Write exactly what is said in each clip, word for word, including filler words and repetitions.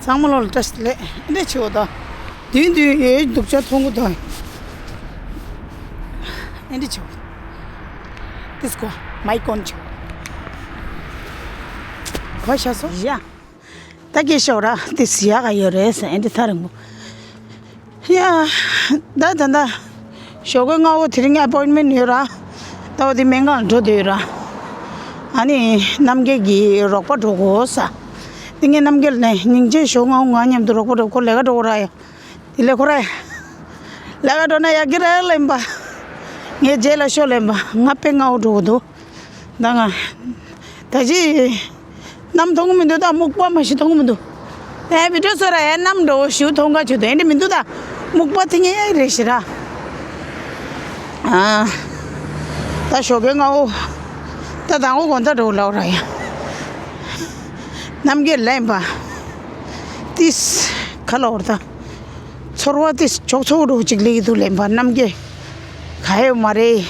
ཚང་མ་ལོ་ལ་བཀྲ་ཤིས་བདེ་ལེགས། ཨེ་འདྲ་ཆེ་བོ་དང་། དུས་དུས་ཡོད་སྡུག་ཅག་མཐོང་གི་དང་། ཨེ་འདྲ་ཆེ་བོ། ཏིས་ཀོ་མའི་ཀོན་ཆེ་བོ། བ་ཤ་སོ་ཡ། ད་སྐད་ཤོག་ར་ཏིས་ཡག་ག་ཡོད་རེད་ཟེར། ཨེ་འདྲ་ཐ་རིང་པོ། ཡ། ད་ད་ད། ཞོགས་ཀའི་སྔ་བོ་དེ་རིང་ཨ་པོའིན་མེན་ཡོད་ར། ད་བ་དེ་སྨན་ཁང་ལ་འགྲོ་འདོད་ཡོད་ར། ཨ་ནི་རྣམ་རྒྱལ་གྱིས་རོགས་པ་འགྲོ་དགོས་ས། དེ་ངས་རྣམ་རྒྱལ་ནས་སྙིང་རྗེ་ཞོགས་སྔ་བོ་ང་མཉམ་དུ་རོགས་པ་འགྲོ་ཁོ་ལས་ཀ་འགྲོ་དགོས་ར་ཡ། དེ་ལས་ཁོ་ར་ཡ། ལས་ཀ་འགྲོ་ན་ཡག་གི་རེད་ལེན་པ། ངས་རྗེས་ལ་ཤོག་ལེན་པ་ང་དཔེ་སྔ་བོ་འགྲོ་དགོས་འདུག་ད་ང་། ད་ཅི། གནམ་མཐོང་གི་མི་འདུག་ད་སྨུག་པ་མ་ཤི་མཐོང་གི་མི་འདུག་ཨེ་བི་ཌིའོ་བཟོ་ར་ཨེ་གནམ་འགྲོ་ཞུ་མཐོང་ག་ཆུ་དེ་འདྲ་མི་འདུག་ད་སྨུག་པ་ཐིང་ངེ་རེ་ཞི་ར། ཨ། ད་ཞོགས་ཀའི་སྔ་བོ། ད་དང་བོ་དགོང་ད་འགྲོ་ལའོ་ར་ཡ། རྣམ་རྒྱལ་ལེན་པ། ཏིས། ག་ལ་འོར་ད། ཚོར་བ་ཏིས་ཆོག་ཚོག་འགྲོ་ཅིག་ལེགས་འདུག་ལེན་པ་རྣམ་རྒྱལ། ག་ཡོད་མ་རེད།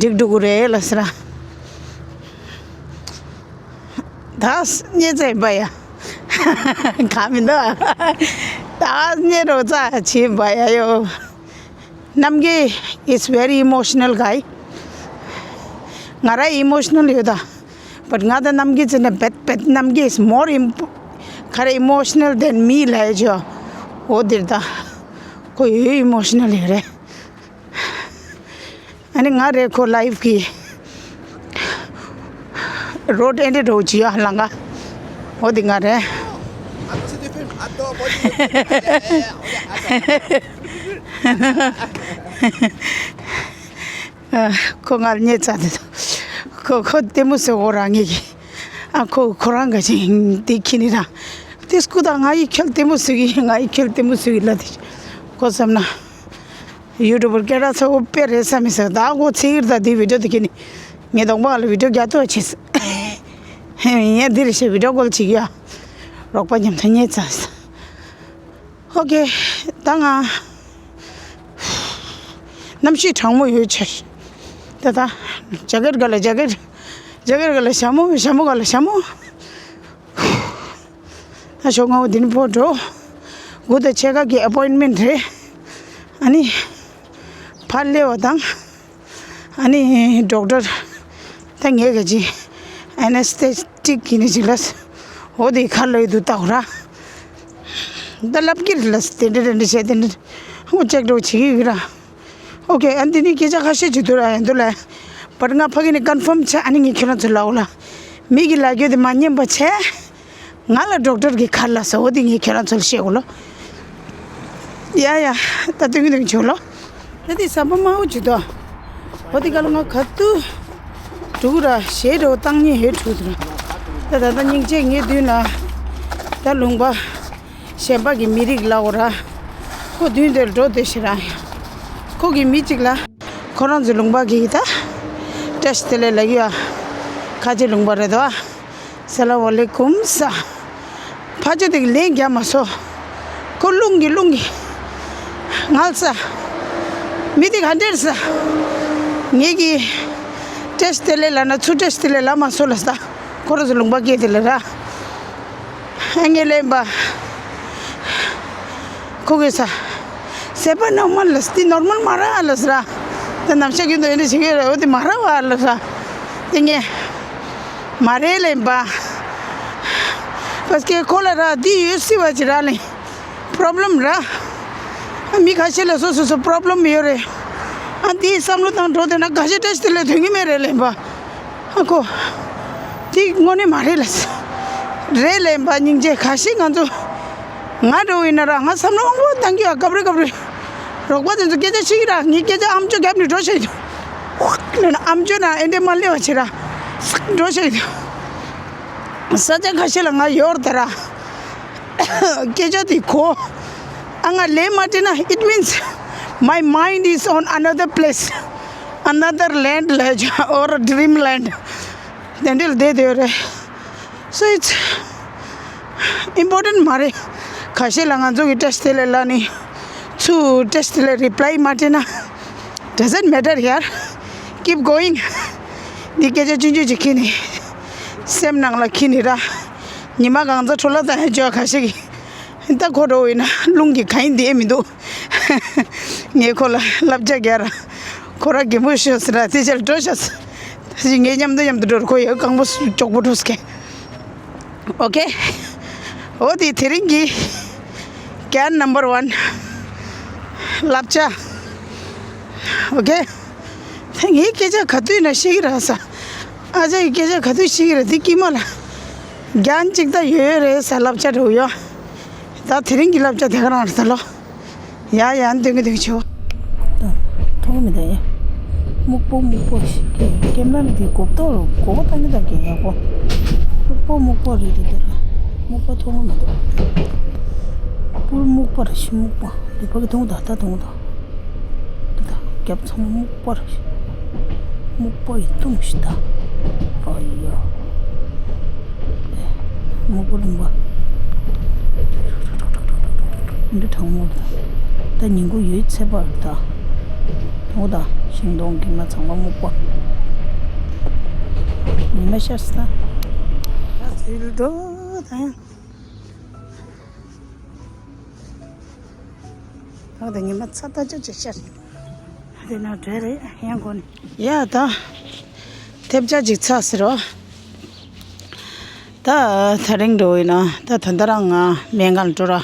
འགྲིག་འགྲོ་གི་རེད་ལ་ཟེར་ར། ད་སྙེ་ཚ་ཡིན་པ་ཡ། ག་མི་འདུག་ད་སྙེ་རོ་ཚ་བྱེད་པ་ཡ་ཡོ། རྣམ་རྒྱལ་is very emotional guy. ང་ར་emotional ཡོད་ད། But ང་ད་རྣམ་རྒྱལ་ཚེ་ན་bet bet རྣམ་རྒྱལ་is more imp- ག་རེ་emotional than me ལ་ཡ་ཇོ། འོ་དེར་ད། ཁོ་ཡོད་emotional ཡོད་རེད། ཨ་ནི་ང་རེད་ཁོ་ལའིབ་གི་རོ་ཏན་ཏན་འགྲོ་བྱེད་ཡ་ལང་ག་འོ་དེ་ང་རེད། ཁོ་ང་ལ་རྙེད་ཚར་དེ་ཁོ་ཁོ་ལྟད་མོ་ཟེར་འོ་རང་ངེད་ཀྱི་ཨ་ཁོ་ཁོ་རང་ག་ཅིག་དེ་ཁྱི་ནི་རང་དེ་སྐུ་དང་ང་ཡི་ཁྱོད་ལྟད་མོ་ཟེར་གི་ང་ཡི་ཁྱོད་ལྟད་མོ་ཟེར་གི་ལ་དེ་ཁོ་བསམ་ན། ཡུ་ཊུབ་པར་སྐད་གྲགས་ཚ་བོ་དཔེ་རེད་བསམ་མི་སྲིད་ད་ཁོ་ཚིག་གིར་ད་དེ་བི་ཌིའོ་དེ་ཁྱེད་ནི་ངས་གདོང་པ་ལ་བི་ཌིའོ་རྒྱག་ཐུབ་བྱེད་ཡ་འདི་རེད་ཤེས་བི་ཌིའོ་ཀོལ་བྱེད་ཀྱི་ཡ་རོགས་པ་མཉམ་དུ་རྙེད་ཚར་ཨོ་ཀེ་ད་ང་གནམ་གཤིས་གྲང་མོ་ཡོད་ཆེ་ད་ད་ཇ་ཀེ་ཊི་ག་ལ་ཇ་ཀེ་ཊི་ཇ་ཀེ་ཊི་ག་ལ་ཞྭ་མོ་ཞྭ་མོ་ག་ལ་ཞྭ་མོ། ད་ཞོགས་སྔ་བོ་འདི་ནས་ཕོ་འགྲོ། དགུ་དང་ཕྱེད་ཀ་གི་ཨ་པོའིན་མེན་རེད། ཨ་ནི། ཕར་སླེབས་པ་དང་། ཨ་ནི་ཌོག་ཊར། ད་ངས་ག་ཅི། ཨེ་ནེ་སི་ཐེ་ཊིག་གི་ནི་ཅིག་ལ། འོ་དེ་ཁ་ལོ་ཡི་དུ་ལྟ་བ་ར། ད་ལབ་ཀྱི་རེད་ལ་དེ་འདྲ་དེ་འདྲ་བྱས་དེ་འདྲ། འོ་ཅེག་འགྲོ་བྱེད་ཀྱི་ཡོད་ར། ཨོ་ཀེ་ཨ་འདི་ནི་སྐད་ཆ་ཁ་ཤས་ཅིག་འདུག་ར་ཡིན་འདུག་ལ། བར་ང་ཕ་གི་ནི་ཀོན་ཕོམ་བྱས་ཨ་ནི་ངས་ཁྱོད་རང་ཚོ་ལབ་འོ་ལ། མི་གི་ལབ་རྒྱུ་དེ་མ་ཉན་པ་བྱས། ང་ལ་ཌོག་ཊར་གི་ཁ་ལ་ཟེར་འོ་དེ་ངས་ཁྱོད་རང་ཚོ་ལ་བཤད་འོ་ལོ། ཡ་ཡ་ད་དུང་གི་དུང་ཆོག་ལོ། ད་དེ་ཟམ་པ་དམར་པོ་ཅིག་འདུག་འོ་དེ་ག་ལ་ང་ག་དུས་འགྲོ་གི་ར་ཞེ་འགྲོ་བཏང་ཉེ་ཧེ་འགྲོ་དུ་ར། ད་ད་ད་སྙིང་རྗེ་ངའི་མདུན་ལ་ད་ལུང་པ། གཞན་པ་གི་མི་རིགས་ལ་འོ་ར། ཁོ་མདུན་དེར་འགྲོ་དེ་ཞེ་ར། ཁོ་གི་མི་གཅིག་ལ། ཁོ་རང་ཚོའི་ལུང་པ་གི་ད། བཀྲ་ཤིས་བདེ་ལེགས་ལ་གི་ཡ། ཁ་ཆེ་ལུང་པ་རེད་དོ། ས་ལ་བ་ལེ་ཀུམ་ས། ཕ་ཆོས་དེ་གི་ལན་རྒྱག་མ་སོ། ཁོ་རླུང་གི་རླུང་གི་ངལ་ས། མི་དེ་ག་འདྲེར་ས། ངེད་ཀྱི་བཀྲ་ཤིས་བདེ་ལེགས་ལ་ན་ཚུར་བཀྲ་ཤིས་བདེ་ལེགས་ལ་མ་སོ་ལ་ས། ཁོ་རང་ཚོ་ལུང་པ་སྐད་དེ་ལ་ར། ཨ་ངས་ལེན་པ། ཁོ་གི་ས། སེ་པ་ནོར་མལ་ལ་སྟི་ནོར་མལ་མ་ར་ལ་ས་ར། ད་ནམ་ཤ་གི་འདོད་འདི་ཞིག་ཡོད་ར་འོ་དེ་མ་ར་བ་ལ་ས། དེ་ངས། མ་རེད་ལེན་པ། པ་སྐད་ཁོ་ལ་ར་འདི་ཡོད་སྲིད་པ་ཅི་ར་ལེན། པོ་རོབ་ལེམ་ར། མི་ཁ་ཤས་ལ་སོ་སོ་སོ་པོ་རོབ་ལེམ་ཡོད་རེད། ཨ་འདིའི་བསམ་བློ་བཏང་འགྲོ་དེ་ན་ག་ཤེད་བཀྲ་ཤིས་བདེ་ལེགས་དོན་གི་མེད་རེད་ལེན་པ། ཨ་ཁོ། དེ་དངོས་གནས་མ་རེད་ལ། རེད་ལེན་པ་སྙིང་རྗེ་ཁ་ཤས་ང་ཚོ། ང་འགྲོ་ཡིན་ན་ར་ང་བསམ་བློ་དབང་པོ་བཏང་གི་ཡ་སྐབས་རེ་སྐབས་རེ། རོགས་པ་དེ་ཚོ་སྐད་ཆ་བཤད་ཀྱི་ར་ངའི་སྐད་ཆ་ཨམ་ཅོག་རྒྱབ་ནས་འགྲོ་བཤད་ཀྱི་འདུག་ཨམ་ཅོག་ན་ཨེ་འདྲས་མ་སླེབས་པ་བྱེད་ར། སག་འགྲོ་བཤད་ཀྱི་འདུག་ས་ཆ་ཁ་ཤས་ལ་ང་ཡོར་ད་ར། སྐད་ཆ་དེ་གོ། ཨ་ང་ལན་མ་སྤྲད་ན་it means my mind is on another place, another land ལ་or a dreamland དེ་འདྲ་ལ་བསྡད་བསྡད་ཡོད་རེད། So it's important མ་རེད། ཁ་ཤས་ལ་ང་ཚོ་གི་བཀྲ་ཤིས་བདེ་ལེགས་ལ་ནི་ཚུར་བཀྲ་ཤིས་བདེ་ལེགས་རི་པ་ལའི་མ་སྤྲད་ན་doesn't matter ཡར། Keep going. འདི་སྐད་ཆ་ཆུང་ཆུང་ཅིག་ཁྱེར་ནས་སེམས་ནང་ལ་ཁྱེར་ནས་ར། ཉི་མ་གང་ཚ་འཕྲོ་བརླག་བཏང་ཡ་ཅོ་ཁ་ཤས་ཀྱི། ད་ཁོ་འགྲོ་ཡིན་ན་རླུང་གི་ག་ཡིན་བསྡད་མི་འདུག་ངས་ཁོ་ལ་བསླབ་བྱ་རྒྱག་ར། ཁོ་ར་གད་མོ་ཤོར་ཟེར་ར་དེ་ཅལ་འགྲོ་ཤག་ད་ཅི་ངས་མཉམ་དུ་མཉམ་དུ་འགྲོ་ར་ཁོ་ཡོད་རྐང་པ་སུ་ཅོག་པོ་འགྲོ་སྐད། ཨོ་ཀེ། འོ་དེ་དེ་རིང་གི་གན་ནམ་བར་ཝན་བསླབ་བྱ། ཨོ་ཀེ། ད་ངའི་སྐད་ཆ་ག་དུས་ན་ཤེས་ཀྱི་ར་ས། ཨ་ཅག་གི་སྐད་ཆ་ག་དུས་ཤེས་ཀྱི་ར་དེ་དཀྱིལ་མ་ལ། རྒྱན་གཅིག་ད་ཡོད་ཡོད་རེད་ས་བསླབ་བྱ་འགྲོ་ཡོད། ད་དེ་རིང་གི་བསླབ་བྱ་དེ་ག་རང་རེད་ད་ལོ། ཡ་ཡ་འདོན་གི་འདོན་གི་ཆེ་བ། ད་མཐོང་མི་ད་ཡ། སྨུག་པོ་སྨུག་པོ་ཞིག་གི་ཀེམ་ར་ནི་དེ་གོབ་ཏོ་རུ་གོ་བ་བཏང་གི་ད་གི་ཡག་པོ། སྨུག་པོ་སྨུག་པོ་རེད་དེ་དེ་ར། སྨུག་པོ་མཐོང་མི་འདུག་སྤུར་སྨུག་པོ་ར་ཤི་སྨུག་པོ་ལི་པ་གི་མཐོང་ད་ད་མཐོང་ད། ད་རྒྱབ་ཚང་མ་སྨུག་པ་རེད། སྨུག་པ་ཡི་ལྟུང་ཞིག་ད། ཨ་ཡ། སྨུག་པ་ལུང་པ། འདི་གྲང་མོ་རེད་ད། ད་ཉིན་གུང་ཡོད་ཚད་པར་ད། འོ་ད་ཤིང་སྡོང་གི་མ་ཚང་མ་སྨུག་པ། ཉི་མ་ཤར་ས་ད། ད་ཚིལ་རྡོ་ད། ད་ད་ཉི་མ་ཚ་ད་ཅོ་ཅོ་ཤར། དེ་ན་འདྲ་རེད་ཡང་གོ་ནི། ཡ་ད། ཐེབས་ཆག་ཅིག་ཚ་ཟེར་རོ། ད་ད་རིང་འགྲོ་ཡིན་ན་ད་ད་ད་རང་ང་སྨན་ཁང་ལ་འགྲོ་ར།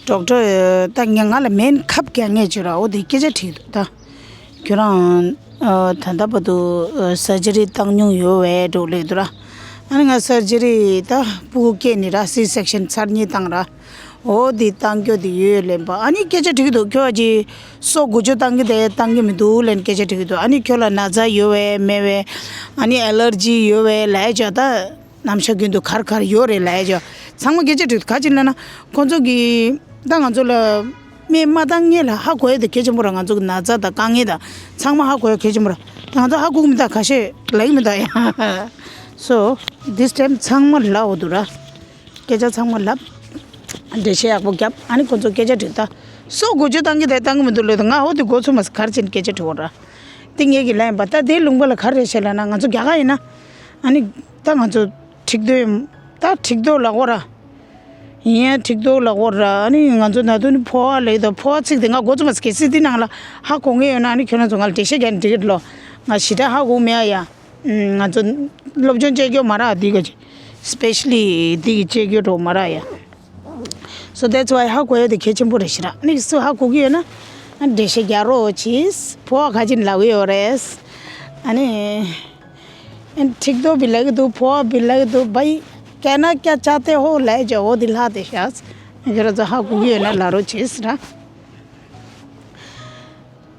ཌོག་ཊར་ད་ངས་ང་ལ་སྨན་ཁབ་རྒྱག་ངེས་བྱོས་ར་འོ་དེ་སྐད་ཆ་དྲིས་འདུག་ད། ཁྱོད་རང་ཨ་ད་ལྟ་བར་དུ་ཨ་སར་ཇི་རི་བཏང་མྱོང་ཡོད་བས་འགྲོ་ལེ་འདུག་ར། ཨ་ནི་ང་སར་ཇི་རི་ད་སྤུ་གུ་སྐྱེས་ནི་ར་སི་སེག་ཤན་ཚར་གཉིས་བཏང་ར། འོ་འདི་བཏང་རྒྱུ་དེ་ཡོད་ལེན་པ་ཨ་ནི་སྐད་ཆ་དྲིས་འདུག་ཁྱོད་ཀྱིས་སོ་དགུ་བཅུ་བཏང་གི་དེ་བཏང་གི་མི་འདུག་ལེན་སྐད་ཆ་དྲིས་འདུག་ཨ་ནི་ཁྱོད་ལ་ན་ཚ་ཡོད་བས་མེད་བས་ཨ་ནི་ཨེ་ལར་ཇི་ཡོད་བས་ལས་བྱ་ད་ནམ་ཞག་རྒྱུན་དུ་གར་གར་ཡོད་རེད་ལས་བྱ་ཚང་མ་སྐད་ཆ་དྲིས་འདུག་ག་ཅི་ལ་ན་ཁོང་ཚོ་གི་ད་ང་ཚོ་ལ་སྨན་མ་བཏང་ངེས་ལ་ཧ་གོ་ཡ་དེ་གལ་ཆེན་པོ་ར་ང་ཚོ་གི་ན་ཚ་དང་དཀའ་ངལ་དང་ཚང་མ་ཧ་གོ་ཡ་གལ་ཆེན་པོ་ར་ད་ང་ཚོ་ཧ་གོ་གི་མི་ད་ཁ་ཤས་ལ་ཡི་མི་ད་ཡ། So this time ཚང་མ་ལ་འོ་འདུག་ར། སྐད་ཆ་ཚང་མ་ལབ། འགྲེལ་བཤད་ཡག་པོ་བརྒྱབ་ཨ་ནི་ཁོ་ཚོ་སྐད་ཆ་དྲིས་ད། སོ་དགུ་བཅུ་བཏང་གི་དེ་བཏང་གི་མི་འདུག་ལོས་ད་ང་ཧོ་དེ་འགོ་ཚུགས་མ་སི་གར་ཅན་སྐད་ཆ་དྲི་བོ་ར། དེ་ངེད་ཀྱི་ལན་པ་ད་དེ་ལུང་པ་ལ་གར་རེད་བཤད་ལ་ན་ང་ཚོ་རྒྱ་གར་ཡིན་ན། ཨ་ནི་ད་ང་ཚོ་འཁྲིག་རྡོ་ཡིན། ད་འཁྲིག་རྡོ་ལ་འོ་ར། ཡིན་ཡང་འཁྲིག་རྡོ་ལ་འོ་ར་ཨ་ནི་ང་ཚོ་ན་དུ་ནི་ཕོ་བ་ལེགས་དང་ཕོ་བ་ཚིག་དེ་ང་འགོ་ཚུགས་མ་སི་གེ་སི་དེ་ནང་ལ་ཧ་གོ་ངེས་ཡོད་ན་ཨ་ནི་ཁྱོད་རང་ཚོ་ང་ལ་འགྲེལ་བཤད་རྒྱག་ནི་འགྲིག་གི་ལོ། ང་ཞི་ད་ཧ་གོ་མེད་ཨ་ཡ། ང་ཚོ་སློབ་སྦྱོང་བྱེད་རྒྱུ་མ་རག་འདི་ག་ཅི། Specially འདི་གི་བྱེད་རྒྱུ་འགྲོ་མ་རག་ཡ། So that's why ཧ་གོ་ཡ་དེ་གལ་ཆེན་པོ་རེད་ཤི་ར། ནེགསི་ཧ་གོ་གི་ཡོད་ན། འགྲེལ་བཤད་རྒྱག་རོགས་གྱིས། ཕོ་བ་ག་ཅི་ལབ་ཡོད་རེད། ཨ་ནི། འཁྲིག་རྡོ་བི་ལབ་གི་འདུག་ཕོ་བ་བི་ལབ་གི་འདུག་བའི། ཀྱ་ན་ཀྱ་ཅ་ཏེ་ཧོ་ལབ་ཡ་ཅོ་འོ་དེ་ལྷ་དེ་ཤ། ཁྱོད་ར་ཚོ་ཧ་གོ་གི་ཡོད་ན་ལབ་རོགས་གྱིས་ར།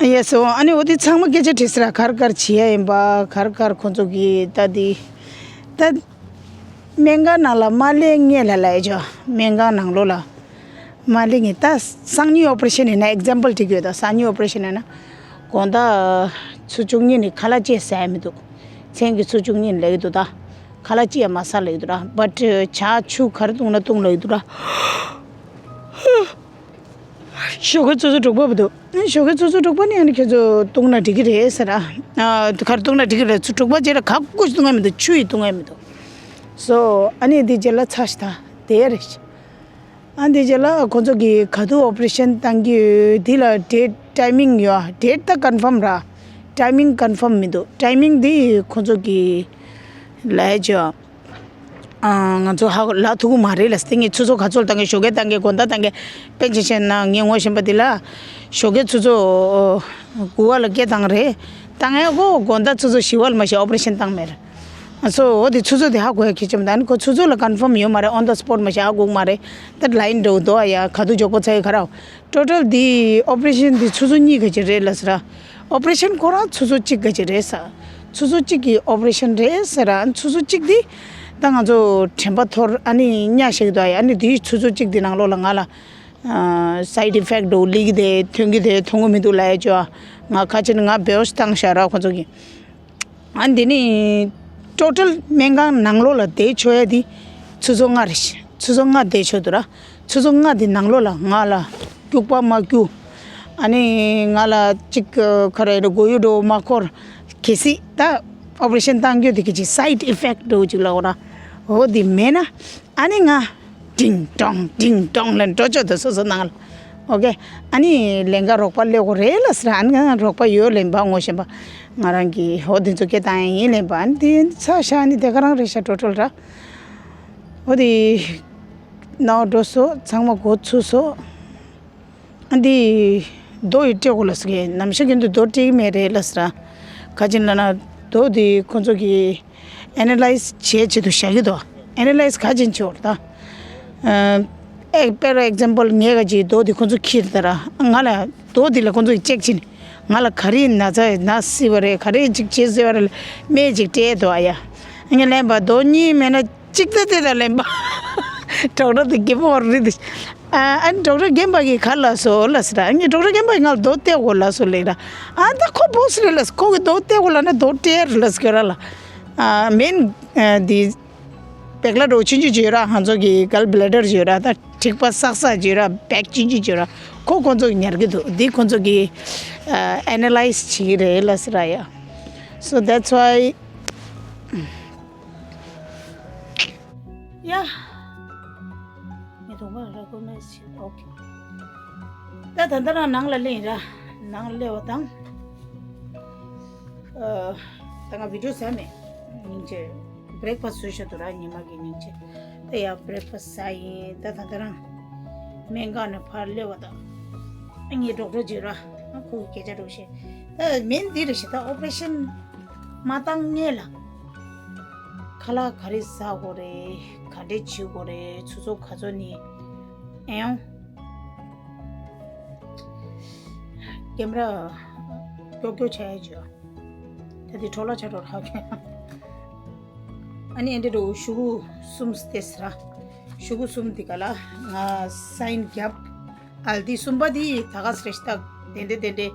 ཡེ་སོ་ཨ་ནི་འོ་དེ་ཚང་མ་སྐད་ཆ་དྲིས་ཟེར་གར་གར་བྱེད་ཡ་ཡིན་པ་གར་གར་ཁོ་ཚོ་གི་ད་དེ་ད་སྨན་ཁང་ནང་ལ་མ་སླེབས་སྔས་ལ་ལབ་ཡ་ཅོ་སྨན་ཁང་ནང་ལོགས་ལ་མ་སླེབས་སྔས་ད་སང་ཉིན་ཨོ་པ་རེ་ཤན་ཡིན་ན་ཨེག་ཛམ་པལ་བྲིས་ཡོད་ད་སང་ཉིན་ཨོ་པ་རེ་ཤན་ཡིན་ན་དགོང་དག་ཆུ་བཅུ་གཉིས་ནས་ཁ་ལག་ཅི་ཟ་ཡ་མི་འདུག་མཚན་གྱི་ཆུ་བཅུ་གཉིས་ལབ་ཀྱི་འདུག་ད་ཁ་ལག་ཅི་ཡང་མ་ཟ་ལབ་ཀྱི་འདུག་ར་བཊ་ཇ་ཆུ་ག་རེ་བཏུང་ན་བཏུང་ལབ་ཀྱི་འདུག་ར། ཞོགས་ཀས་ཚོད་ཚོད་འབྲུག་པ་བུ་དུ། ཞོགས་ཀས་ཚོད་ཚོད་འབྲུག་པ་ནི་ཨ་ནི་ཁྱོད་ཚོ་བཏུང་ན་འགྲིག་གི་རེད་ཟེར་ར། ཨ་ག་རེ་བཏུང་ན་འགྲིག་གི་རེད་ཚོད་འབྲུག་པ་རྗེས་ལ་ག་གུ་ཞིག་བཏུང་ཡ་མི་འདུག་ཆུ་ཡིས་བཏུང་ཡ་མི་འདུག་སོ་ཨ་ནི་འདི་རྗེས་ལ་ཚ་ཞིག་ད་དེ་རེད། ཨ་འདི་རྗེས་ལ་ཁོ་ཚོ་གིས་ག་དུས་ཨོ་པ་རེ་ཤན་བཏང་གི་ཡོད་འདི་ལ་ཌེ་ཊི་ཊའི་མིང་ཡོད་ཨ་ཌེ་ཊི་ད་ཀོན་ཕམ་ར། ཊའི་མིང་ཀོན་ཕམ་མི་འདུག་ཊའི་མིང་འདི་ཁོ་ཚོ་གིས་ལབ་ཡ་ཅོ། ང་ཚོ་ཧ་གོ་ལབ་ཐུབ་ཀྱི་མ་རེད་ལ། དེ་ངས་ཆུ་ཚོད་ག་ཚོད་ལ་བཏང་གི་ཞོགས་ཀས་བཏང་གི་དགོང་དག་བཏང་གི་དཔེ་ཆ་བཤད་ན་ངས་ངོ་ཤེས་པ་འདི་ལ་ཞོགས་ཀས་ཆུ་ཚོད་དགུ་པ་ལ་སྐད་བཏང་རེད། བཏང་ཡ་གོ་དགོང་དག་ཆུ་ཚོད་བཞི་པ་ལ་མ་གཞི་ཨོ་པ་རེ་ཤན་བཏང་མེད་རེད། ཨ་སོ་འོ་དེ་ཆུ་ཚོད་དེ་ཧ་གོ་ཡ་ཁྱད་ཆོམ་ད་ནི་ཁོ་ཆུ་ཚོད་ལ་ཀོན་ཕམ་ཡོད་མ་རེད། ཨོན་ད་སི་པོ་ཊི་མ་གཞི་ཧ་གོ་གི་མ་རེད། ད་ལའིན་འགྲོ་འདུག་ཨ་ཡ་ག་དུས་མགྱོགས་པོ་ཚ་ཡི་ག་ར། ཊོ་ཊལ་འདི་ཨོ་པ་རེ་ཤན་འདི་ཆུ་ཚོད་གཉིས་ག་ཅིག་རེད་ལབ་ཟེར་ར། ཨོ་པ་རེ་ཤན་ཁོ་རང་ཆུ་ཚོད་གཅིག་ག་ཅིག་རེད་ཟེར། ཆུ་ཚོད་གཅིག་གི་ཨོ་པ་རེ་ཤན་རེད་ཟེར་ར། ཆུ་ཚོད་གཅིག་འདི་ད་ང་ཚོ་དྲན་པ་འཐོར་ཨ་ནི་ཉ་ཤེག་དོ་ཨ་ནི་འདི་ཆུ་ཚོད་གཅིག་འདི་ནང་ལོགས་ལ་ང་ལ་སའིཌ་ཨི་ཕེག་འགྲོ་ལི་གི་དེ་ཐོན་གི་དེ་ཐོན་གི་མི་འདུག་ལབ་ཡ་ཅོ། ང་ཁ་ཆེ་ནི་ང་བེའོ་ཤི་བཏང་ཤག་ར་ཁོ་ཚོ་གི། ཨ་འདི་ནི་ཊོ་ཊལ་སྨན་ཁང་ནང་ལོགས་ལ་བསྡད་ཆོག་ཡ་དེ་ཆུ་ཚོད་ལྔ་རེད། ཆུ་ཚོད་ལྔ་བསྡད་ཆོག་འདུག་ར། ཆུ་ཚོད་ལྔ་དེ་ནང་ལོགས་ལ་ང་ལ་སྐྱུག་པ་མ་སྐྱུག་ཨ་ནི་ང་ལ་ཅིག་ག་རེ་རེད་མགོ་ཡུ་འགྲོ་མ་འཁོར། གལ་སྲིད་ད་ཨོ་པ་རེ་ཤན་བཏང་རྒྱུ་དེ་གི་ཅིག་སའིཌ་ཨི་ཕེག་འགྲོ་ཅིག་ལ་འོ་ར། འོ་དེ་མེད་ན། ཨ་ནི་ང་ཏིང་ཏོང་ཏིང་ཏོང་ལབ་འགྲོ་ཆོག་དུ་སོ་སོ་ནང་ལ། ཨོ་ཀེ། ཨ་ནི་ལན་ཀ་རོགས་པ་སླེབས་དགོས་རེད་ལ་ཟེར། ཨ་ནི་ང་རོགས་པ་ཡོད་ལན་པ་ངོ་ཤེས་པ། ང་རང་གི་ཧོ་དེ་ཚོ་སྐད་བཏང་ཡིན་ལན་པ། ཨ་ནི་དེ་ཚ་ཤ་ཨ་ནི་དེ་ག་རང་རེད་ཤ་ཀྲོ་ཀྲོལ་ར། ཨོ་དེ་ནའོ་འགྲོ་སོ་ཚང་མ་འགོ་ཚུགས་སོ། ཨ་འདི་རྡོ་ཡི་སྤྲད་དགོས་ལ་ཟེར་གི། ནམ་ཞག་རྒྱུན་དུ་རྡོ་སྤྲད་གི་མེད་རེད་ལ་ཟེར། ག་ཅིན་ལ་ན་རྡོ་འདི་ཁོ་ཚོ་གི་ཨེ་ན་ལའིས་བྱེད་ཆེད་དུ་བཞག་གི་འདུག་ཨེ་ན་ལའིས་ག་ཅིན་བྱེད་འོར་ད། ཨེ་པེར་ཨེག་ཛམ་པལ་ངས་ག་ཅིག་རྡོ་འདི་ཁོ་ཚོ་ཁྱེར་ད་ར། ང་ལ་རྡོ་འདི་ལ་ཁོ་ཚོ་གི་ཅེག་ཅིན་ང་ལ་ག་རེ་ན་ཚ་ན་སྲིད་པ་རེད། ག་རེ་ཅིག་བྱེད་སྲིད་པ་རེད། སྨན་ཅིག་སྤྲད་འདུག་ཨ་ཡ། ངས་ལན་པ་རྡོ་གཉིས་མེད་ན། གཅིག་ད་དེ་ད་ལན་པ། ཌོག་ཊར་དེ་རྒན་པོ་རེད་དེ། ཨ་ཨ་ནི་ཌོག་ཊར་རྒན་པ་གིས་ག་ལ་སོ་ལ་ཟེར། ཨ་ནི་ཌོག་ཊར་རྒན་པ་གིས་ང་ལ་རྡོ་སྟེར་དགོས་ལ་སོ་ལེགས་ར། ཨ་ད་ཁོ་བོས་རེད་ལ་སོ། ཁོ་གིས་རྡོ་སྟེར་དགོས་ལ་ན་རྡོ་སྟེར་ལ་སོ་ཁྱོད་ར་ལ། ཨ་མེན་ཨ་དེ་བེག་ལ་རོ་ཆུང་ཆུང་བྱོས་ར། ང་ཚོ་གི་གལ་བྷི་ལེ་ཌར་བྱོས་ར། ད་མཁྲིས་པ་བསགས་བསགས་བྱོས་ར། བེག་ཆུང་ཆུང་བྱོས་ར། ཁོ་ཁོ་ཚོ་གིས་ཉར་གི་འདུག་འདི་ཁོ་ཚོ་གིས་ཨ་ཨེ་ན་ལའིས་བྱེད་ཀྱི་རེད་ལ་ཟེར་ར་ཡ། So that's why ཡ། ངས་དུང་པ་ར་ཀོ་ནས་ཨོ་ཁེ། ད་ད་ལྟ་རང་ནང་ལ་སླེབས་ཡིན་ར། ནང་ལ་སླེབས་པ་དང་། ཨ། ད་ང་བི་ཌིའོ་བཟོས་མེད། སྙིང་རྗེ། བྷི་རེག་ཕ་སི་བཟོས་ཤག་འདུག་ར་ཉི་མ་གི་སྙིང་རྗེ། ད་ཡ་བྷི་རེག་ཕ་སི་ཟ་ཡིན། ད་ད་ལྟ་རང་སྨན་ཁང་ནས་ཕར་སླེབས་པ་དང་། ངས་ཌོག་ཊར་བརྗོད་ར། ཁོ་གི་སྐད་ཆ་འགྲོ་ཤེས། ད་མིན་འདི་རེད་ཤག་ད་ཨོ་པ་རེ་ཤན་མ་བཏང་སྔོན་ལ། ཁ་ལག་ག་རེ་ཟ་དགོས་རེད། ག་འདྲས་བྱེད་དགོས་རེད། ཚོ་ཚོ་ག་ཚོད་ནས་ཨེ་ཡོང་། ཀེམ་ར་ཀྱོག་ཀྱོག་བྱས་བྱོས། ད་དེ་འཕྲོ་བརླག་ཆགས་འགྲོ་ར་ཁྱོད། ཨ་ནི་ཨེ་འདྲས་འགྲོ་ཤུ་གུ་གསུམ་སྟེ་ཟེར་ར། ཤུ་གུ་གསུམ་དེ་ག་ལ་ང་སའིན་བརྒྱབ། ཨ་དེ་གསུམ་པ་དེ་ད་ག་སེ་རེད་ཤག་ད་དེ་འདྲས་དེ་འདྲས་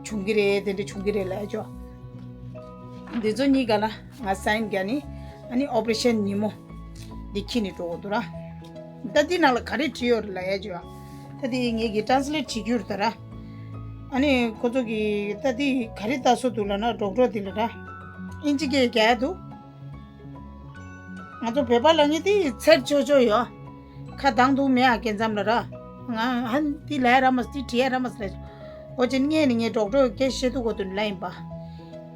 བྱུང་གི་རེད། དེ་འདྲས་བྱུང་གི་རེད་ལབ་ཡ་ཅོ། འདི་ཚོ་གཉིས་ཀ་ལ་ང་སའིན་རྒྱག་ནི། ཨ་ནི་ཨོ་པ་རེ་ཤན་ཉིན་མོ་འདི་འཁྱེར་ནས་འགྲོ་དགོས་འདུག་ར། ད་འདི་ནང་ལ་ག་རེ་བྲིས་ཡོད་རེད་ལབ་ཡ་ཅོ། ད་འདི་ངས་ཀྱིས་ཊེ་རན་སི་ལེཊ་བྱེད་རྒྱུ་རེད་ད་ར། ཨ་ནི་ཁོ་ཚོ་གིས་ད་འདི་ག་རེ་ལྟ་སྲོལ་འདུག་ལབ་ན་ཌོག་ཊར་འདི་ལ་ར། ཨིན་ཇི་སྐད་རྒྱག་ཡ་འདུག་ང་ཚོ་བོད་པ་ལབ་མཁན་དེ་ཚེར་ཆོ་ཆོ་ཡོད། ཁ་གདངས་འདུག་མེད་ཨ་སྐད་མཚམས་ལ་ར། ང་ཧན་དེ་ལབ་ཡ་ར་མ་སི་དེ་བྲིས་ཡ་ར་མ་སི་ལབ། འོ་ཅན་ངས་ནི་ངའི་ཌོག་ཊར་སྐད་བཤད་ཐུབ་གོ་དུ་ལབ་ཡིན་པ།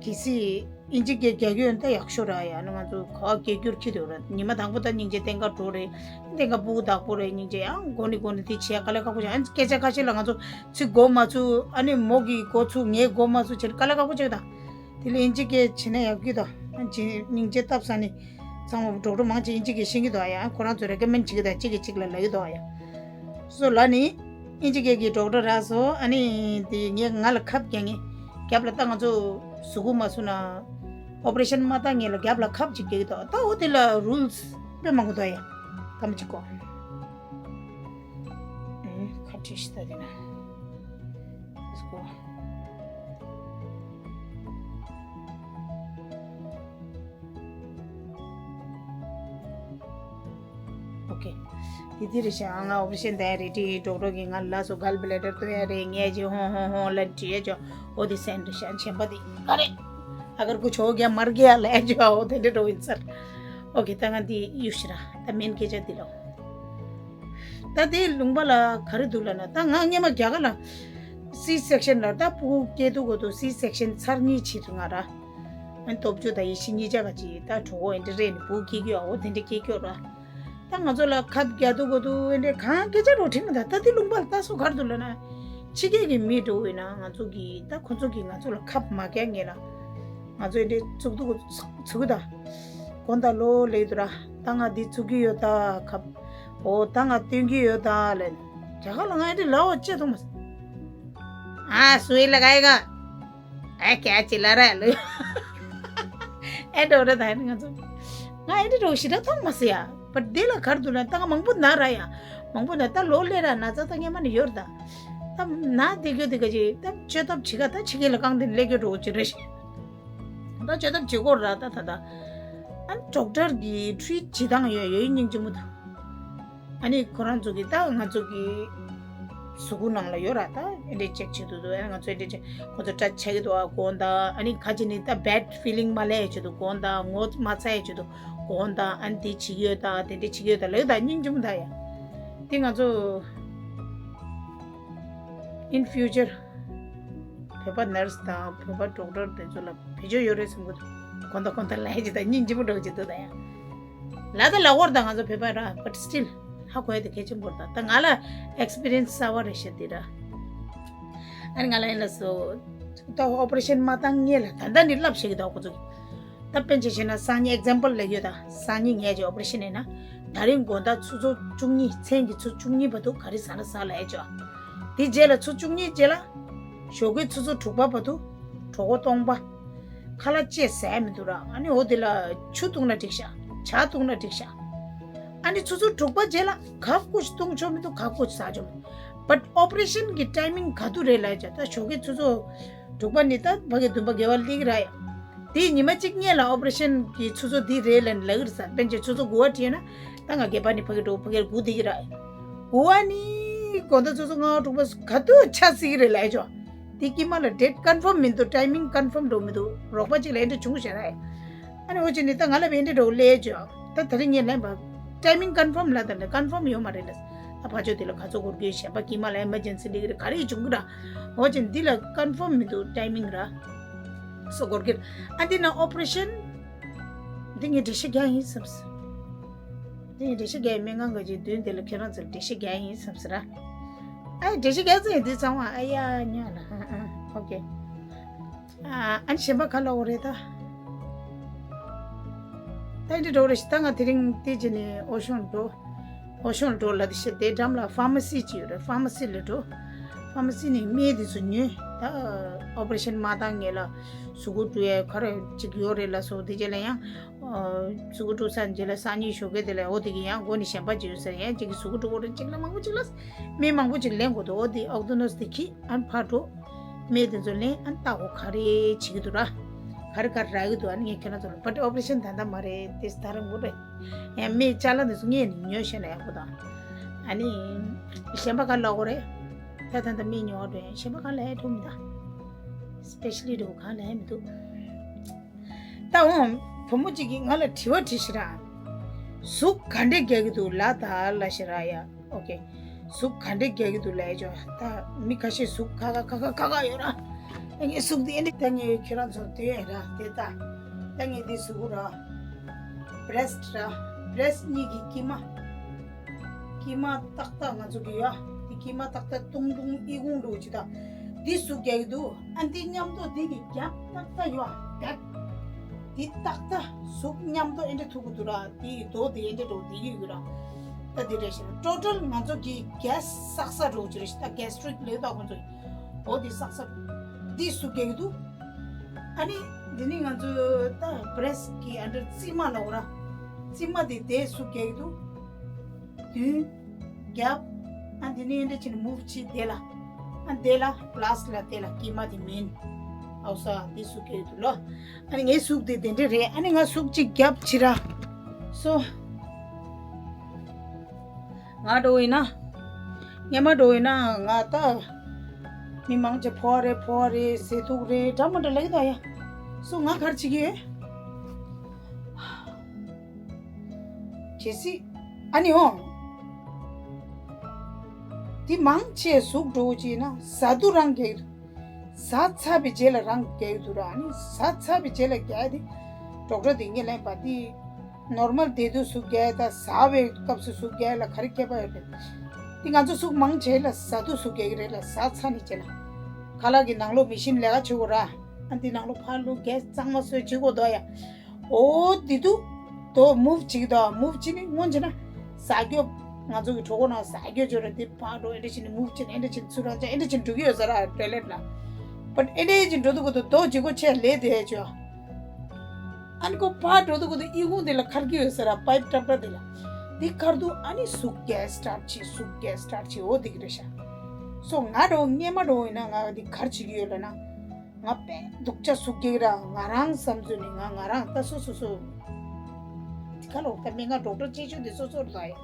གལ་སྲིད་ཨིན་ཇི་སྐད་རྒྱག་གི་ཡོད་ན་ད་ཡག་ཤོས་ར་ཡ། ནི་ང་ཚོ་ག་བ་སྐད་སྒྱུར་ཁྱི་དུ་ར། ཉི་མ་དང་པོ་ད་སྙིང་རྗེ་སྟེང་ཀ་འགྲོ་རེད། སྟེང་ཀ་སྤུ་གུ་བདག་པོ་རེད། སྙིང་རྗེ་ཡང་མགོ་ནི་མགོ་ནི་དེ་བྱས་དཀའ་ལས་ཁག་པོ་བྱས། ཨ་སྐད་ཆ་ཁ་ཤས་ལ་ང་ཚོ་ཚིག་གོ་མ་ཚུགས། ཨ་ནི་མོ་གི་གོ་ཚུགས་ངའི་གོ་མ་ཚུགས་བྱས་དཀའ་ལས་ཁག་པོ་བྱས་ད། དེ་ལས་ཨིན་ཇི་སྐད་བྱེད་ན་ཡག་གི་དོ། ཨ་ཅེ་སྙིང་རྗེ་སྟབས་ས་ནི། ཚང་མ་ཌོག་ཊར་མང་ཆེ་ཨིན་ཇི་སྐད་ཤེས་ཀྱི་འདུག་ཨ་ཡ། ཁོ་རང་ཚོས་རེ་ཀོ་མེན་ཊི་བྱེད་ཀྱི་འདུག་གཅིག་གིས་གཅིག་ལ་ལབ་ཀྱི་འདུག་ཨ་ཡ། སོ་ལ་ནི། ཨིན་ཇི་སྐད་ཀྱི་ཌོག་ཊར་རག་སོ། ཨ་ནི་དེ་ངས་ང་ལ་ཁབ་རྒྱག་ངེས། རྒྱབ་ལ་ད་ང་ཚོ་གཟུགས་པོ་མ་སུ་ན། ཨོ་པ་རེ་ཤན་མ་བཏང་སྔོན་ལ་རྒྱབ་ལ་ཁབ་ཅིག་རྒྱག་གི་འདུག་ད་འོ་དེ་ལ་རུལ་སི་དཔེ་མང་པོ་འདུག་ཨ་ཡ། ད་མ་ཅིག་གོ། ཨེ་ཁ་བྲིས་ཤི་ད་དེ་ན། Let's go. Okay. དེ་དེ་རེད་ཤག་ང་ཨོ་པ་རེ་ཤན་བསྡད་རེད་དྲིས། ཌོག་ཊར་གིས་ང་ལ་སོ་གལ་བྷི་ལེ་ཌར་བཏོན་ཡ་རེད། ངས་ཅི་ཧོང་ཧོང་ཧོང་ལབ་དྲིས་ཡ་ཅོ། ཨོ་དེ་སེན་རེད་ཤག་ཆེན་པ་དེ་ག་རེད། अगर कुछ हो गया मर गया ལབ་ཡ་ཅོ། ཨོ་དེ་འདྲ་འགྲོ་ཡིན་ཚར། Okay. ད་ང་འདི་གཡུག་ཤི་ར། ད་མེན་སྐད་ཆ་འདི་ལ། ད་དེ་ལུང་པ་ལ་ག་རེ་འདུག་ལབ་ན། ད་ང་སྔས་མ་རྒྱ་གར་ལ་སི་སེག་ཤན་ལ་ད་སྤུ་གུ་སྐྱེ་དུས་གོ་དུ་སི་སེག་ཤན་ཚར་གཉིས་ཕྱིན་ང་ར། ཨ་ནི་སྟོབས་བཅུ་དང་ཡེ་ཤེས་གཉིས་ཆ་ག་ཅིག་ད་གྲོད་ཁོག་ཨེ་འདྲ་རེད་ནི་སྤུ་གུ་སྐྱེ་རྒྱུ་ཨ་འོ་དེ་འདྲ་སྐྱེ་རྒྱུ་ར། ད་ང་ཚོ་ལ་ཁབ་རྒྱག་དུས་གོ་དུ་ཨེ་འདྲ་གང་སྐད་ཆ་རོ་ཁྲིད་མི་ད། ད་དེ་ལུང་པ་ལ་ད་སོ་ག་རེ་འདུག་ལབ་ན། ཕྱི་རྒྱལ་གྱི་མི་འགྲོ་བས་ན་ང་ཚོ་གི་ད་ཁོ་ཚོ་གིས་ང་ཚོ་ལ་ཁབ་མ་རྒྱག་ངེས་ལ། ང་ཚོ་ཨེ་འདྲ་བཙུགས་དུས་གོ་ཚུགས་གི་ད། དགོང་དག་ལོ་ལེགས་འདུག་ར། ད་ང་འདི་བཙུགས་ཀྱི་ཡོད་ད་ཁབ། འོ་ད་ང་སྟོན་གྱི་ཡོད་ད་ལབ། རྒྱ་གར་ལ་ང་ཨེ་འདྲ་ལབ་པ་ཅི་མཐོང་མ་སོང་། ཨ་སུའི་ལ་ག་ཡི་ག་ཨ་ཀྱ་ཅི་ལ་ར་ལུ། ཨེ་འགྲོ་ར་ད་ང་ཚོ། ང་ཨེ་འདྲ་འགྲོ་ཞེ་དྲག་མཐོང་མ་སོང་ཡ། བར་དེ་ལ་གར་འདུག་ན་ད་ང་མང་པོ་ན་ར་ཡ། མང་པོ་ན་ད་ལོ་ལེ་ར་ན་ཚ་ད་སྔས་མ་ནས་ཡོད་ར་ད། ད་ན་དེ་གྱོད་དེ་ག་ཅི་ད་བཅོས་ཐབས་བྱེད་ག་ད་ཕྱི་རྒྱལ་ལ་རྐང་དེ་ལེ་གྱོད་འགྲོ་ཅི་རེད། ད་བཅོས་ཐབས་བྱེད་དགོས་ར་ད་ད་ད། ཨ་ཌོག་ཊར་གི་ཊི་རིཊ་བྱེད་སྟངས་ཡོད་ཡོད་སྙིང་རྗེ་མོ་ད། ཨ་ནི་ཁོ་རང་ཚོ་གི་ད་ང་ཚོ་གི་གཟུགས་པོ་ནང་ལ་ཡོད་ར་ད་ཨེ་འདྲས་ཅེག་བྱེད་དུ་འདུག་ཨ་ནི་ང་ཚོ་ཨེ་འདྲས་ཅེག་ཁོ་ཚོ་སྐྲ་ཆགས་ཀྱི་འདུག་ཨ་དགོངས་དག་ཨ་ནི་ཁ་ཅིག་ནི་ད་བེཌ་ཕི་ལིང་མ་ལས་ཡ་བྱེད་དུ་དགོངས་དག་ངོ་མ་ཚ་ཡ་བྱེད་དུ་དགོངས་ འོང་དང་ཨ་ནི་དེ་བྱེད་ཀྱི་ཡོད་དང་དེ་འདྲ་བྱེད་ཀྱི་ཡོད་དང་ལབ་དང་སྙིང་རྗེ་མོ་ད་ཡ། དེ་ང་ཚོ་in future བོད་པ་ནར་སི་དང་བོད་པ་ཌོག་ཊར་དེ་ཚོ་ལ་བེད་སྤྱོད་ཡོད་རེད་བསམ་གི་འདུག་གོ་ད་གོ་ད་ལབ་ཀྱི་ད་སྙིང་རྗེ་མོ་འདྲ་བོ་ཅིག་འདུག་ད་ཡ། ལབ་ད་ལབ་དགོས་རེད་ད་ང་ཚོ་བོད་པ་ར། but still ཧ་གོ་ཡ་དེ་གལ་ཆེན་པོ་རེད་ད། ད་ང་ལ་ཨེག་སི་པི་རི་ཡན་སི་གསར་པ་རེད་ཤག་དེ་ར། ཨ་ནི་ང་ལ་ཡིན་ལ་སོ། ད་ཨོ་པ་རེ་ཤན་མ་བཏང་སྔོན་ལ་ད་ལྟ་ནས་བསླབ་བྱེད་ཀྱི་འདུག་ཁོ་ཚོ་གིས། ད་དཔེ་ཆ་བཞག་ན་སང་ཉིན་ཨེག་ཛམ་པལ་ལབ་ཡོད་ད། སང་ཉིན་ངས་ཀྱི་ཨོ་པ་རེ་ཤན་ཡིན་ན། ད་རིང་དགོང་དག་ཆུ་ཚོད་བཅུ་གཉིས་མཚན་གྱི་ཆུ་བཅུ་གཉིས་བར་དུ་ག་རེ་ཟ་ན་ཟ་ལབ་ཡ་ཅོ། དེ་རྗེས་ལ་ཆུ་བཅུ་གཉིས་རྗེས་ལ། ཞོགས་ཀའི་ཆུ་ཚོད་དྲུག་པ་བར་དུ། གྲོད་ཁོག་སྟོང་པ། ཁ་ལག་ཅེས་ཟ་ཡ་མི་འདུག་ར། ཨ་ནི་འོ་དེ་ལ་ཆུ་བཏུང་ན་འགྲིག་ཤག་ཇ་བཏུང་ན་འགྲིག་ཤག་ཨ་ནི་ཆུ་ཚོད་དྲུག་པ་རྗེས་ལ་ག་ཀུ་ཅི་བཏུང་ཆོག་མི་འདུག་ག་ཀུ་ཅི་ཟ་ཆོག་མི་འདུག but ཨོ་པ་རེ་ཤན་གྱི་ཊའི་མིང་ག་དུས་རེད་ལབ་ཡ་ཅོ། ད་ཞོགས་ཀའི་ཆུ་ཚོད་དྲུག་པ་ནས་ད་ཕ་གི་བདུན་པ་དགེ་བ་སླེབས་ཀྱི་ར་ཡ། དེ་ཉི་མ་གཅིག་སྔོན་ལ་ཨོ་པ་རེ་ཤན་གྱི་ཆུ་ཚོད་འདི་རེད་ལབ་ནས་ལབ་ཀྱི་རེད་ས། དཔེ་ཆ་ཆུ་ཚོད་དགུ་པ་བྲིས་ན་ད་ང་སྒལ་པ་ནས་ཕ་གི་འགྲོ་ཕ་གིར་སྒུག་བསྡད་ཀྱི་ར། དགུ་པ་ནས་དགོང་དག་ཆུ་ཚོད་ལྔ་པ་དྲུག་པ་ག་དུས་ཆགས་སྲིད་ཀྱི་རེད་ལབ་ཡ་ཅོ། དེ་དཀྱིལ་མ་ལ་ཌེ་ཊི་ཀོན་ཕོམ་མི་འདུག་ཊའི་མིང་ཀོན་ཕོམ་འགྲོ་མི་འདུག་རོགས་པ་གཅིག་ལ་ཨེ་འདྲ་བྱུང་ཤག་ར། ཨ་ནི་འོ་ཅི་ནི་ད་ང་ལ་བས་འདྲ་འགྲོ་ལས་ཅོ། ད་དེ་རིང་ངས་ལན་པ། ཊའི་མིང་ཀོན་ཕོམ་ལ་ད་ལ་ཀོན་ཕོམ་ཡོད་མ་རེད་ལ། ད་ཕ་ཆོས་དེ་ལ་ག་ཚོད་འགོར་གི་གཞན་པ་དཀྱིལ་མ་ལ་ཨེ་མར་ཇེན་སི་ལིག་རེད་ག་རེ་བྱུང་གི་ར། འོ་ཅི་འདི་ལ་ཀོན་ཕོམ་མི་འདུག་ཊའི་མིང་ར། སོ་འགོར་གི་ར། ཨ་འདི་ན་ཨོ་པ་རེ་ཤན། འདི་ངས་འགྲེལ་བཤད་རྒྱག་ཡིན་བསམས། འདི་ངས་འགྲེལ་བཤད་རྒྱག་ཡིན་སྨན་ཁང་གི་ཅིག་མདུན་དེ་ལ་ཁྱེད་རང་ཚོར་འགྲེལ་བཤད་རྒྱག་ཡིན་བསམས་ར། ཨ་འགྲེལ་བཤད་རྒྱག་ཚེ་འདི་ཚང་མ་ཨ་ཡ་ཉོ་ལ་ཨ་ཨ་ཨོ་ཀེ། ཨ་ཨ་ནི་གཞན་པ་ག་ལ་འོ་རེད་ད། ད་འདི་འགྲོ་རེ་ཞིག་ད་ང་དེ་རིང་དེ་རྗེས་ནས་ཨོ་ཤོང་འགྲོ། ཨོ་ཤོང་འགྲོ་ལ་དེ་ཤེས་དེ་འགྲམ་ལ་ཕར་མ་སི་ཅིག་ཡོད་རེད། ཕར་མ་སི་ལ་འགྲོ། ཕར་མ་སི་ནས་སྨན་དེ་ཚོ་ཉོས། ད་ཨོ་པ་རེ་ཤན་མ་བཏང་སྔོན་ལ་གཟུགས་པོ་འགྲོ་ཡ་ག་རེ་ཅིག་ཡོད་རེད་ལ་སོ་དེ་རྗེས་ལ་ཡང་གཟུགས་པོ་འགྲོ་ཚར་རྗེས་ལ་སང་ཉིན་ཞོགས་ཀས་དེ་ལ་འོ་དེ་གི་ཡང་སྒོ་ནས་གཞན་པ་ཅིག་ཡོད་ཟེར་ཡང་ཅིག་གི་གཟུགས་པོ་འགྲོ་གོ་རེད་ཅིག་ལ་མང་པོ་ཅིག་ལ་སྨན་མང་པོ་ཅིག་ལེན་དགོས་འདུག་འོ་དེ་ཨོག་ཏོ་ནོས་དེ་ཁྱེར་ཨ་ནི་ཕར་འགྲོ། སྨན་དེ་ཚོ་ལེན་ཨ་ནི་ལྟ་འོ་ག་རེ་བྱེད་ཀྱི་འདུག་ར། ག་རེ་ག་རེ་རག་གི་འདུག་ཨ་ནི་ངས་ཁྱེད་རང་ཚོ་ལ་བཊ་ཨོ་པ་རེ་ཤན་ད་ལྟ་མ་རེད་དེ་ད་རུང་འགོ་རེད། ཡང་སྨན་ཅ་ལག་འདི་ཚོ་ངས་ནི་ཉོས་ཤེས་ན་ཡག་པོ་དང་། ཨ་ནི། གཞན་པ་ག་ལ་འོ་རེད། ད་ད་ད་སྨན་ཉོ་བ་འགྲོ་ཡང་གཞན་པ་ག་ལ་ཧེ་ཐུབ་མི་ད། སི་པེ་ཤ་ལི་འགྲོ་ག་ལ་ཧེ་མི་འདུག་ད་འོང་བུ་མོ་གཅིག་གིས་ང་ལ་དྲི་བ་དྲིས་ཤི་ར། གཟུགས་ག་འདྲས་རྒྱག་གི་འདུག་ལ་ད་ལ་ཤི་ར་ཡ། ཨོ་ཀེ། གཟུགས་ག་འདྲས་རྒྱག་གི་འདུག་ལབ་ཡ་ཅོ། ད་མི་ཁ་ཤས་གཟུགས་ཁ་ཁ་ཁ་ཁ་ཁ་ཁ་ཡོད་ར། ད་ངའི་གཟུགས་འདི་ཨེ་འདྲས་ད་ངས་ཁྱེད་རང་ཚོར་སྟོན་ཡ་ར་དེ་ད། ད་ངས་འདི་གཟུགས་པོ་ར། བྷི་རེ་སི་ཊི་ར། བྷི་རེ་སི་ཊི་གཉིས་ཀྱི་དཀྱིལ་མ། དཀྱིལ་མ་ཏག་ཏག་ང་ཚོ་གི་ཡ། འདི་དཀྱིལ་མ་ཏག་ཏག་ཏུང་ཏུང་ཨི་ཁུང་འདྲ་བོ་ཅིག་ད། འདི་གཟུགས་རྒྱག་གི་འདུག་ཨ་འདི་མཉམ་དུ་འདི་གི་རྒྱབ་ཏག་ཏག་ཡོད་ཨ་བེག་འདི་ཏག་ཏག་གཟུགས་མཉམ་དུ་ཨེ་འདྲ་ཐུག་གི་འདུག་ར། དེ་ཡི་རྡོ་དེ་ཨེ་འདྲ་འགྲོ་དེ་ཡི་ཡོད་ར། ད་དེ་རེད་ཤག་ཊོ་ཊལ་ང་ཚོ་གི་གེ་སི་བསགས་ས་འགྲོ་གི་རེད་ཤག་ད་གེ་སི་ཊི་རིག་ལས་ད་ཁོང་ཚོ་ཡི་འོ་དེ་བསགས་ས་འདི་གཟུགས་རྒྱག་གི་འདུག་ཨ་ནི་འདི་ནི་ང་ཚོ་ད་བྷི་རེ་སི་ཊི་གི་ཨ་འདྲ་རྩིབ་མ་ལབ་ར། རྩིབ་མ་དེ་དེ་གཟུགས་རྒྱག་གི་འདུག་མདུན། རྒྱབ། ཨ་འདི་ནི་འདི་ཕྱིན་མུབ་བྱེད་དེ་ལ། ཨ་དེ་ལ་པ་ལ་སི་ལ་དེ་ལ་དཀྱིལ་མ་དེ་མིན། ཨའུ་ས་འདི་གཟུགས་རྒྱག་གི་འདུག་ལོ། ཨ་ནི་ངའི་གཟུགས་དེ་དེ་འདྲ་རེད། ཨ་ནི་ང་གཟུགས་གཅིག་རྒྱབ་བྱེད་ར། སོ། ང་འགྲོ་ཡིན་ན། སྔན་མ་འགྲོ་ཡིན་ན་ང་ད། མི་མང་ཆེ་ཕོ་བ་རེད་ཕོ་བ་རེད་ཟས་དུག་རེད་འདྲ་མི་འདྲ་ལབ་ཀྱི་འདུག་ཡ། སོ་ང་ག་རེ་བྱེད་ཀྱི་ཡོད། གལ་སྲིད། ཨ་ནི་འོ། འདི་མང་ཆེ་གཟུགས་འགྲོ་བྱས་ན་ཟ་དུས་རང་རྒྱག་གི་འདུག་ཟ་ཚར་བའི་རྗེས་ལ་རང་རྒྱག་གི་འདུག་ར། ཨ་ནི་ཟ་ཚར་བའི་རྗེས་ལ་རྒྱག་ཡ་དེ། ཌོག་ཊར་དེ་ངས་ལན་པ་དེ། ནོར་མལ་བསྡད་དུས་གཟུགས་རྒྱག་ཡ་དང་ཟ་བའི་སྐབས་སུ་གཟུགས་རྒྱག་ཡ་ལ་ག་རེ་ཁྱད་པར་ཡོད་རེད། འདི་ང་ཚོ་གཟུགས་མང་ཆེ་ལ་ཟ་དུས་གཟུགས་རྒྱག་གི་རེད་ལ་ཟ་ཚར་ནས་རྗེས་ལ། ཁ་ལག་གི་ནང་ལོགས་མེ་ཤིན་ལས་ཀ་བྱེད་དགོས་ར། ཨ་འདི་ནང་ལོགས་ཕར་ལོགས་གེ་སི་གཙང་མ་བཟོས་བྱེད་དགོས་འདུག་ཡ། ཨོ་དེ་དུས་དོ་མུབ་བྱེད་ཀྱི་འདུག་མུབ་བྱེད་ནི་སྔོན་བྱས་ན་ཟ་རྒྱུ། ང་ཚོ་གི་གྲོད་ཁོག་ནང་ཟ་རྒྱུ་བྱོས་ར་དེ་ཕར་འགྲོ་ཨེ་འདྲ་བྱས་ནི་མུབ་བྱས་ནི་ཨེ་འདྲ་བྱས་ནི་ཚུར་རང་བྱས་ཨེ་འདྲ་བྱས་ནི་འགྲོ་གི་ཡོད་ས་ར་ཊོའི་ལེཊ་ལ། བཊ་ཨེ་འདྲ་བྱས་འགྲོ་དུས་གོ་དོ་དོ་བྱེད་སྒོ་ཆེ་ལས་དེ་བྱོས། ཨ་ནི་ཁོ་ཕར་འགྲོ་དུས་གོ་དོ་ཨི་ཁུང་དེ་ལ་འཁར་གྱི་ཡོད་ས་ར་པའིབ་ཏྲབ་ཏྲ་དེ་ལ། དེ་འཁར་དུས་ཨ་ནི་གཟུགས་གེ་སི་སི་ཊར་ཊི་བྱེད་གཟུགས་གེ་སི་སི་ཊར་ཊི་བྱེད་འོ་དེ་གི་རེད་ཤག་སོ་ང་འགྲོ་སྔན་མ་འགྲོ་ཡིན་ན་ང་དེ་ག་རེ་བྱེད་ཀྱི་ཡོད་ལབ་ན། ང་དཔེ་སྡུག་ཅག་གཟུགས་རྒྱག་ར་ང་རང་བསམ་ཚུལ་ནི་ང་ང་རང་ད་སོ་སོ་སོ། དེ་ག་ལོག་ད་མི་ང་ཌོག་ཊར་གཅེས་ཆུང་དེ་སོ་སོར་ལ་ཡ།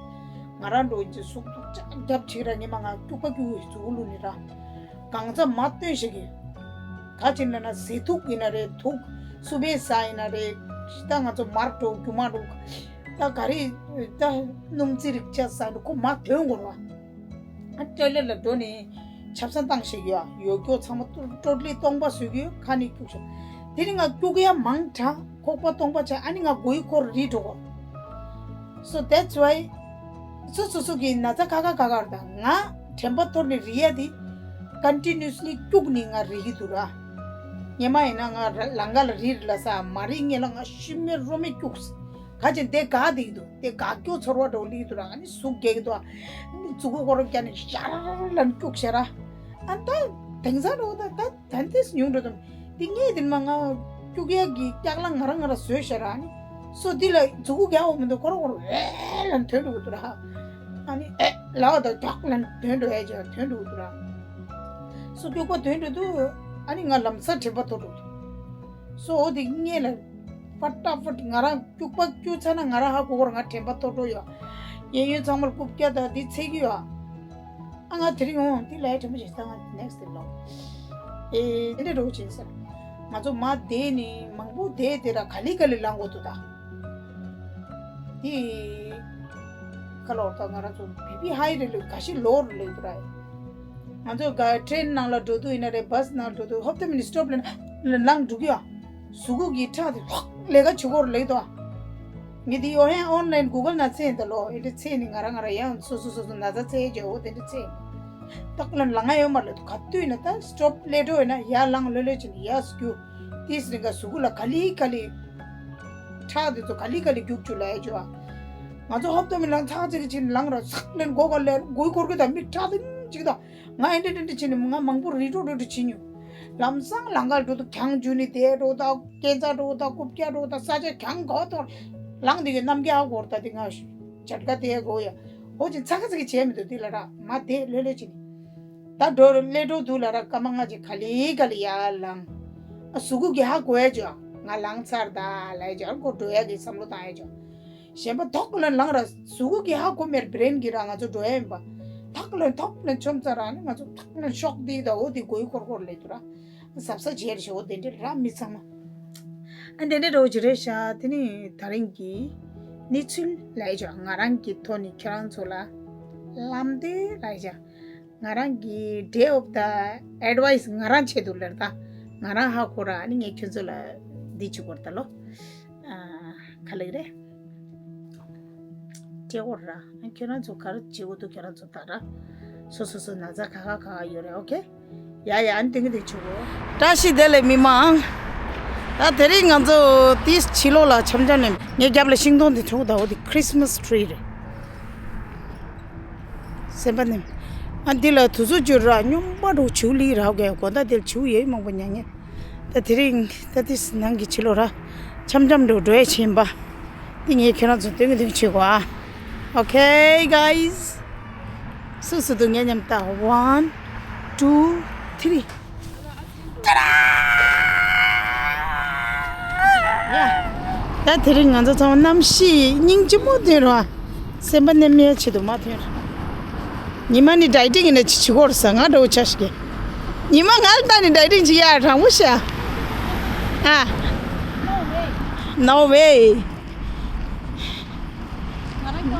ང་རང་འགྲོ་ཡིན་ཅི་གཟུགས་སྡུག་ཅག་རྒྱབ་བྱེད་ར་ངས་མ་ང་སྐྱུག་པ་སྐྱུག་གི་གཟུགས་ལུ་ནི་ར། གང་ཚ་མ་སྟོན་ཞིག་གི་ག་ཅི་ན་ན་ཟས་དུག་ཡིན་ན་རེད་དུག་སུ་བས་ཟ་ཡིན་ན་རེད། ད་ང་ཚོ་མར་འགྲོ་རྒྱུ་མ་འགྲོ། ད་ག་རེ་ད་སྣུམ་རྩི་རིགས་ཆ་ས་འགྲོ་ཁོ་མ་དོན་གོ་ར། ཨ་ཊོའི་ལེཊ་ལ་འགྲོ་ནས་ཆབ་གསང་བཏང་ཞིག་ཡོད། ཡོད་སྐྱོ་ཚང་མ་ཊོ་ཊལ་ལི་སྟོང་པ་བཟོས་ཀྱི་ཡོད། ཁ་ནས་སྐྱུག་ཤོག་དེ་ནི་ང་སྐྱུག་ཡ་མང་དྲགས། ཁོག་པ་སྟོང་པ་ཆགས། ཨ་ནི་ང་མགོ་ཡི་འཁོར་རིལ་འགྲོ་གོ། So that's why སོ་སོ་སོ་གི་ན་ཚ་ཁ་ཁ་ཁ་ཁར་དང་། ང་དྲན་པ་ཐོར་ནས་རིལ་ཡ་དེ་ཀོན་ཊི་ནུ་ཨ་སི་ལི་སྐྱུག་ནས་ང་རིལ་གི་འདུག་ར། ཉི་མ་ཡིན་ན་ང་ལང་ཀ་ལ་རིལ་ལ་ས་མ་རིལ་ངེས་ལ་ང་ཤི་མེད་རོ་མེད་སྐྱུག་ཁ་ཅན་དེ་ག་དེ་གི་འདུག་དེ་ག་སྐྱོ་ཚོར་བ་འགྲོ་ལི་འདུག་ར། ཨ་ནི་ཟུག་རྒྱག་གི་འདུག་ཨ་ནི་མཛུ་གུ་སྐོར་རྒྱག་ནས་ཤར་ལ་སྐྱུག་ཤར་ར། ཨ་ད་དེང་སང་འགྲོ་ད་ད་ད་འདིས་ཉུང་འགྲོ་དང་། དེ་ངས་དེ་མ་ང་སྐྱུག་ཡག་གི་སྐྱག་ལ་ང་རང་ང་རང་བཟོས་ཤར་ར། ཨ་ནི་སོ་འདི་ལ་མཛུ་གུ་རྒྱག་འོ་མི་འདུག་ཁོ་རང་ཁོ་རང་ཨེ་ལ་དོན་འགྲོ་གི་འདུག་ར། ཨ་ནི་ཨེ་ལ་བ་ད་སྐྱག་ལ་དོན་འགྲོ་ཡ་ཅིག་དོན་འགྲོ་གི་འདུག་ར། སོ་སྐྱུག་པ་དོན་འགྲོ་འདུག་ཨ་ནི་ང་ལམ་སང་དྲན་པ་ཐོར་འགྲོ་འདུག་སོ་འོ་དེ་ངས་ལ་ཕ་ཏ་ཕ་ང་རང་སྐྱུག་པ་སྐྱུག་ཚར་ན་ང་རང་ཧ་གོ་གོ་ར། ང་དྲན་པ་ཐོར་འགྲོ་ཡོད། གཡས་གཡོན་ཚང་མར་རྐུབ་བཀྱག་དང་དེ་ཚད་ཀྱི་ཡོད། ཨ་ང་དེ་རིང་འོང་དེ་ལས་དྲན་པ་བྱེད་ས་ང་ནེག་སི་ཊི་དེ་ལོ། ཨེ་དེ་འདྲ་འགྲོ་བྱེད་ས། ང་ཚོ་མ་བསྡད་ནི་མང་པོ་བསྡད་དེ་ར་ག་ལི་ག་ལི་ལང་དགོས་འདུག་ད། དེ་ཁ་ལོར་ད་ང་རང་ཚོ་བི་བི་ཧའི་རེ་ལོས་ག་ཤི་ལོར་ལོས་འདུག་ར། ང་ཚོ་ག་ཊེན་ནང་ལ་འགྲོ་དུས་ཡིན་ན་རེད། བྷ་སི་ནང་འགྲོ་དུས་ཧོབ་ཏེ་མི་ནི་སི་ཊོབ་ལ་ལ་ལངས་འགྲོ་གི་ཡོད། གཟུགས་པོ་གི་ཁྲག་དེ་ཧོག་ལས་ཀ་བྱེད་སྐོར་ལེགས་དོ། ངས་དེ་ཡོ་ཧན་ཨོན་ལན་གུ་གལ་ན་བཙལ་ཡིན་ད་ལོ། ཨེ་འདྲ་བཙལ་ནི་ང་རང་ང་རང་ཡང་སོ་སོ་སོ་སོ་ན་ཚ་བཙལ་རྒྱུ་འོ་དེ་འདྲ་བཙལ་ཡིན། ཏག་ལ་ལང་ང་ཡོད་མ་ལོ། ག་དུས་ན་ད་སི་ཊོབ་ལེ་འགྲོ་ཡོད་ན་ཡར་ལངས་ལོས་ལོས་བྱས་ནས་ཡར་སྐྱུག་དེའི་རིང་ག་གཟུགས་པོ་ལ་ག་ལི་ག་ལི་ཁྲག་དེ་ཚོ་ག་ལི་ག་ལི་རྒྱུག་བཅུག་ལ་ཡ་བྱོས་ཨ། ང་ཚོ་ཧོབ་ཏེ་མི་ལངས་ཚག་ཚིག་གི་ཕྱིན་ལངས་ར། ཚག་ལེན་སྒོ་ག་ལེན་མགོའི་འཁོར་གི་ད་མི་ཁྲག་དེ་ཅིག་ད། ང་ཨེ་འདྲ་འདྲ་འདྲ་བྱས་ནས་ང་མང་པོ་རི་འགྲོ་འགྲོ་འགྲོ་བྱེད་མྱོང་། ལམ་སང་ལང་ཀར་འགྲོ་དུས་གྱང་འཇུ་ནི་དེ་འགྲོ་ད། སྐས་འཛེག་འགྲོ་ད། རྐུབ་བཀྱག་འགྲོ་ད། ས་ཆ་གྱང་གོ་ཐོར་ལངས་དེ་གི་གནམ་རྒྱ་གོར་ད། དེ་ང་ཇ་དཀར་དེ་གོ་ཡ། འོ་ཅིག་ཚ་ག་ཚ་གི་བྱས་མི་འདུག་དེ་ལ་ར་མ་དེ་ལྷོད་ལྷོད་བྱས་ནི། ད་འགྲོ་སླེ་འགྲོ་འདུག་ལ་ར། སྐར་མ་ལྔ་ཅིག་ག་ལེ་ག་ལེ་ཡར་ལངས། ཨ་གཟུགས་པོ་གི་ཧ་གོ་ཡ་ཅོ། ང་ལངས་ཚར་ད་ལ་ཡ་ཅོ། ཨ་ཁོ་འགྲོ་ཡ་གི་བསམ་བློ་བཏང་ཡ་ཅོ། གཞན་པ་ཐོག་ལ་ལངས་ར། གཟུགས་པོ་གི་ཧ་གོ་མེར་བྷི་རེན་གི་ར་ང་ཚོ་འགྲོ་ཡ་ཡིན་པ། ཐག་ལ་ཐོག་ལ་མཆོམ་ཚར་ར་ནི་ང་ཚོ་ཐག་ལ་ཤོག་དེ་ད་འོ་དེ་གོ་ཡི་ཁོར་ཁོར་ལེ་དུ་ར། གཟབ་གཟབ་བྱས་རེ་ཞོ་དེ་འདྲ་ར་མི་ཚང་མ། ཨ་འདི་འདྲ་རོ་ཅི་རེད་ཤག་དེ་ནི་ད་རིང་གི་གནས་ཚུལ་ལ་ཡ་ཅོ། ང་རང་གི་ཐོག་ནས་ཁྱེད་རང་ཚོ་ལ་ལམ་སྟོན་ལ་ཡ་ཅོ། ང་རང་གི་day of the advice ང་རང་ཆེད་དུ་ལེར་ད། ང་རང་ཧ་གོ་ར་ནི་ངས་ཁྱོད་ཚོ་ལ་འདི་བྱེད་དགོས་ད་ལོ། ཨ་ག་ལེ་རེད། སྤྲད་དགོས་ར། ཨ་ཁྱོད་རང་ཚོ་ག་རེ་བྱེད་དགོས་འདུག་ཁྱོད་རང་ཚོ་ད་ར། སོ་སོ་སོ་ན་ཚ་ག་ག་ག་ག་ཡོད་རེད། ཨོ་ཁེ། ཡ་ཡ། ཨ་ནི་དེང་གི་དེ་བྱེད་དགོས། བཀྲ་ཤིས་བདེ་ལེགས་མི་མང་། ད་དེ་རིང་ང་ཚོ་དེའི་ཕྱི་ལོགས་ལ་འཆམ་འཆམ་ནས་ངའི་རྒྱབ་ལ་ཤིང་སྡོང་དེ་འཁྲུག་ད། འོ་དེ་Christmas tree རེད། སེམས་པ་ནེམ། ཨ་འདི་ལ་དུས་ཚོད་བཅུ་ར་སྨྱོན་པ་འགྲོ་བྱིའུ་ལི་རག་གི་དགོང་དག་དེར་བྱིའུ་ཡོད་མང་པོ་ཉལ་ཉལ། ད་དེ་རིང་ད་དེ་ནང་གི་ཕྱི་ལོགས་ར་འཆམ་འཆམ་འགྲོ་འགྲོ་ཡ་ཕྱིན་པ། འདི་ངས་ཁྱེད་རང་ཚོ་སྟོན་གི་སྟོན་བྱེད་གོ་ཨ། Okay guys. སུ་སུ་འདུག་ངའི་མཉམ་ད། One, two, three. ཡ། ད་དེ་རིང་ང་ཚོ་ཚང་མ་གནམ་གཤིས་སྙིང་རྗེ་མོ་ཐོན་རོགས། སེམས་པ་ནེམ་ཡ་ཆེད་དུ་མ་ཐོན་རོགས། ཉི་མ་ནི་ཌའི་ཊིང་ཡིན་ན་ཅི་བྱེད་དགོས་རེད་ཟེར། ང་འདྲ་བོ་ཆ་ཞིག་གི། ཉི་མ་ང་ལ་ལྟ་ནི་ཌའི་ཊིང་བྱེད་ཡ་དྲང་པོ་ཤ། ཨ། No way.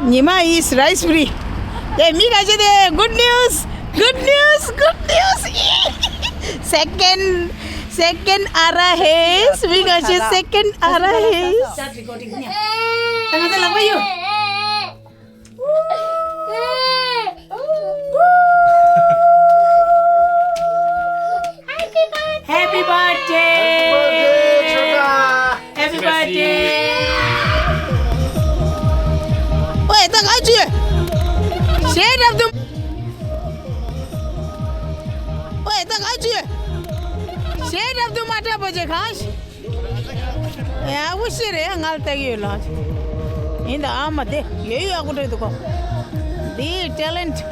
ཉི་མ་is rice free. དེ་མི་ག་ཅི་དེ། good news, good news, good news. Second, second Ara Hayes. མི་ག་ཅི་second Ara Hayes. Start recording. ད་ང་ཚོ་ལག་པ་གཡུག Happy birthday. Happy birthday. ཨོའེ་ད་ག་ཅི། གཞས་རབ་ཏུ། ཨོའེ་ད་ག་ཅི། གཞས་རབ་ཏུ་མ་འཁྲབ་པ་ཅི་གང་ཞིག་ཡ་བུ་ཤེས་རེད། ང་ལ་ལྟ་གི་ཡོད་ལགས། ཡིན་ད་ཨ་མ་དེ་ཡོད་ཡོད་ཨ་ཁུ་འདྲ་འདུག་གོ། འདི་ཊེ་ལེན་ཊི།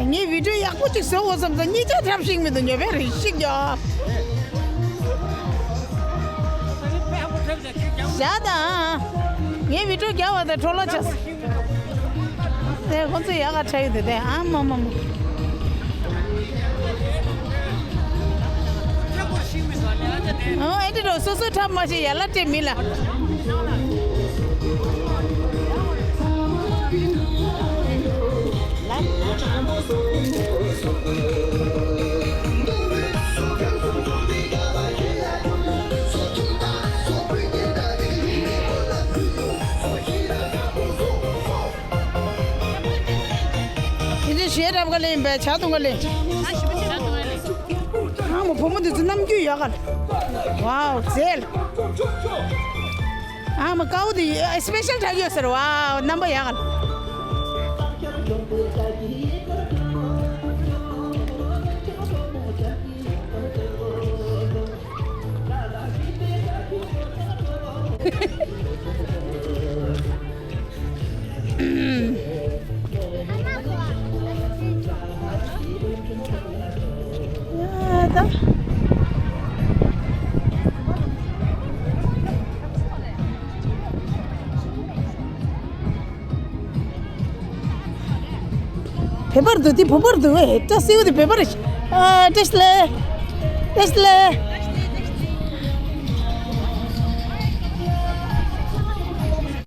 ངས་བི་ཌིའོ་ཡག་པོ་ཅིག་བཟོ་དགོས་བསམ་ཙང་གཉིས་ཆ་འཁྲབ་ཤེས་མི་འདུག་ཉོ་བའི་རིགས་ཤིག་ཡོད། བཞག་དང་། ངས་བི་ཌིའོ་རྒྱག་པ་དང་འཕྲོ་བརླག་ཆགས་སོང་། ཁོང་ཚོ་ཡག་ག་ཁྲ་ཡོད་དེ་དེ་ཨ་མ་མ་མ། ཨོ་ཨེ་འདྲ་རོ་སོ་སོ་ཁྲ་མ་ཤེས་ཡ་ལ་སྤྲད་མི་ལ། དེ་ཚོ་གཞས་རབ་ག་ལེན་པས་ཇ་འཐུང་ག་ལེན། ཨ་མ་བུ་མོ་འདི་ཚོ་རྣམ་འགྱུར་ཡག་ག་ལ། ཝའོ་རྩལ། ཨ་མ་དཀར་པོ་འདི་སི་པེ་ཤལ་དྲག་ཡོད་ཟེར། ཝའོ་རྣམ་པ་ཡག་ག་ལ། བེ་པར་འདུག་དེ་བེ་པར་འདུག་ཨེ་བཀྲ་ཤིས་པ་དེ་བེ་པར། ཨ་བཀྲ་ཤིས་ལེ། བཀྲ་ཤིས་ལེ།